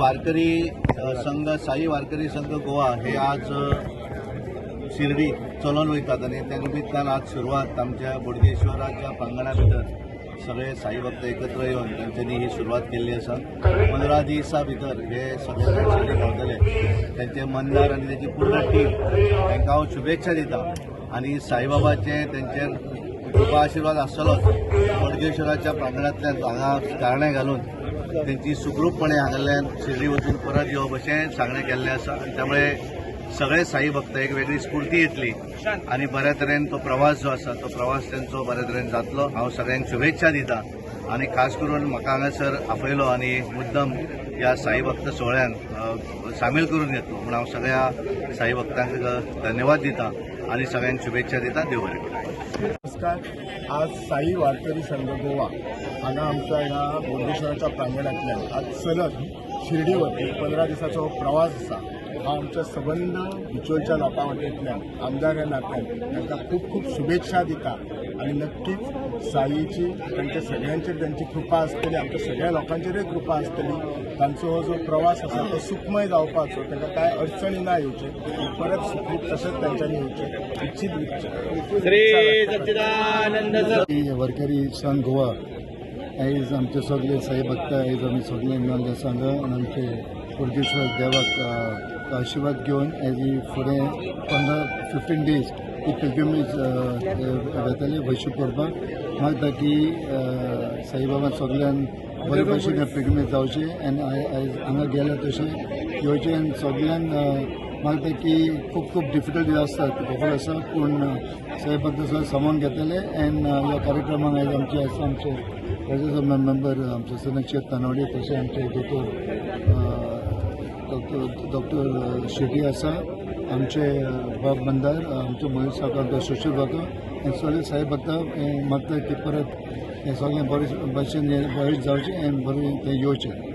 वारकरी संघ, साई वारकरी संघ गोवा हे आज शिर्डी चलोन वयतात आनी त्या निमित्तान आज सुरवात आमच्या बोडगेश्वराच्या प्रांगणा भितर सगळे साई भक्त एकत्र येवन तांच्यांनी ही सुरवात केल्ली आसा. 15 दिसा भितर हे सगळे जाण शिर्डी पावतले. तांचे मंदार आनी तांची पूर्ण टीम तांकां हांव शुभेच्छा दिता आनी साईबाबाचे तेंचेर कृपा आशिर्वाद आसतलोच. बोडगेश्वराच्या प्रांगणांतल्यान हांगा गारणें घालून तेंची सुखरूपपणे हांगासरल्यान शिर्डी वचून परत येवप अशें सांगणें केल्लें आसा आनी त्यामुळे सगळे साई भक्त एक वेगळी स्फूर्ती येतली आनी बऱ्या तरेन तो प्रवास जो आसा तो प्रवास तेंचो बऱ्या तरेन जातलो. हांव सगळ्यांक शुभेच्छा दिता आनी खास करून म्हाका हांगासर आपयलो आनी मुद्दम ह्या साई भक्त सोहळ्यांक सामील करून घेतलो म्हूण हांव सगळ्या साई भक्तांक धन्यवाद दिता आनी सगळ्यांक शुभेच्छा दिता. देव बरें करूं. नमस्कार. आज साई वारकरी संघ गोवा हांगा आमच्या ह्या बोडगेश्वराच्या प्रांगणांतल्यान आज चलत शिर्डी वतली. 15 दिसाचो हो प्रवास आसा. हांव आमच्या सबंद बिचोलच्या लोकां वटेंतल्यान आमदार ह्या नात्यान तांकां खूब खूब शुभेच्छा दिता आनी नक्कीच साईची तांच्या सगळ्यांचेर तांची कृपा आसतली, आमच्या सगळ्या लोकांचेरूय कृपा आसतली. तांचो हो जो प्रवास आसा तो सुखमय जावपाचो, तांकां कांय अडचणी ना येवच्यो आनी परत सुखरूप तशेंच तांच्यांनी येवचें इच्छीत. श्री सच्चिदानंद वारकरी संघ गोवा, आयज आमचे सगळे साई भक्त आयज आमी सगळे मेळ्ळे संघ आनी आमचे बोडगेश्वर देवाक आशिर्वाद घेवन आयज ही फुडें 15 15 डेज ही पिलग्रिमेज वेतले वैश्व करपाक मागता की साईबाबा सगळ्यान बरे भशेन पिलग्रिमेज जावचें आनी आयज हांगा गेले तशें येवचें आनी सगळ्यान मागता की खूब खूब डिफिकल्टी आसतात, खबर आसा, पूण साई भक्त सगळें सामावून घेतले. आनी ह्या कार्यक्रमाक आयज आमचे आसा आमचे राज्यसभा मेंबर आमचे सनक्षेत तानवडे, तशें आमचे दोतोर डॉक्टर डॉक्टर शेटी आसा, आमचे बाब मंदार, आमचे मयूर सावकार, सुशील भक्त आनी सगळे साई भक्त मागता की परत हें सगळें बरें भशेन बरें जावचें आनी बरें तें येवचें.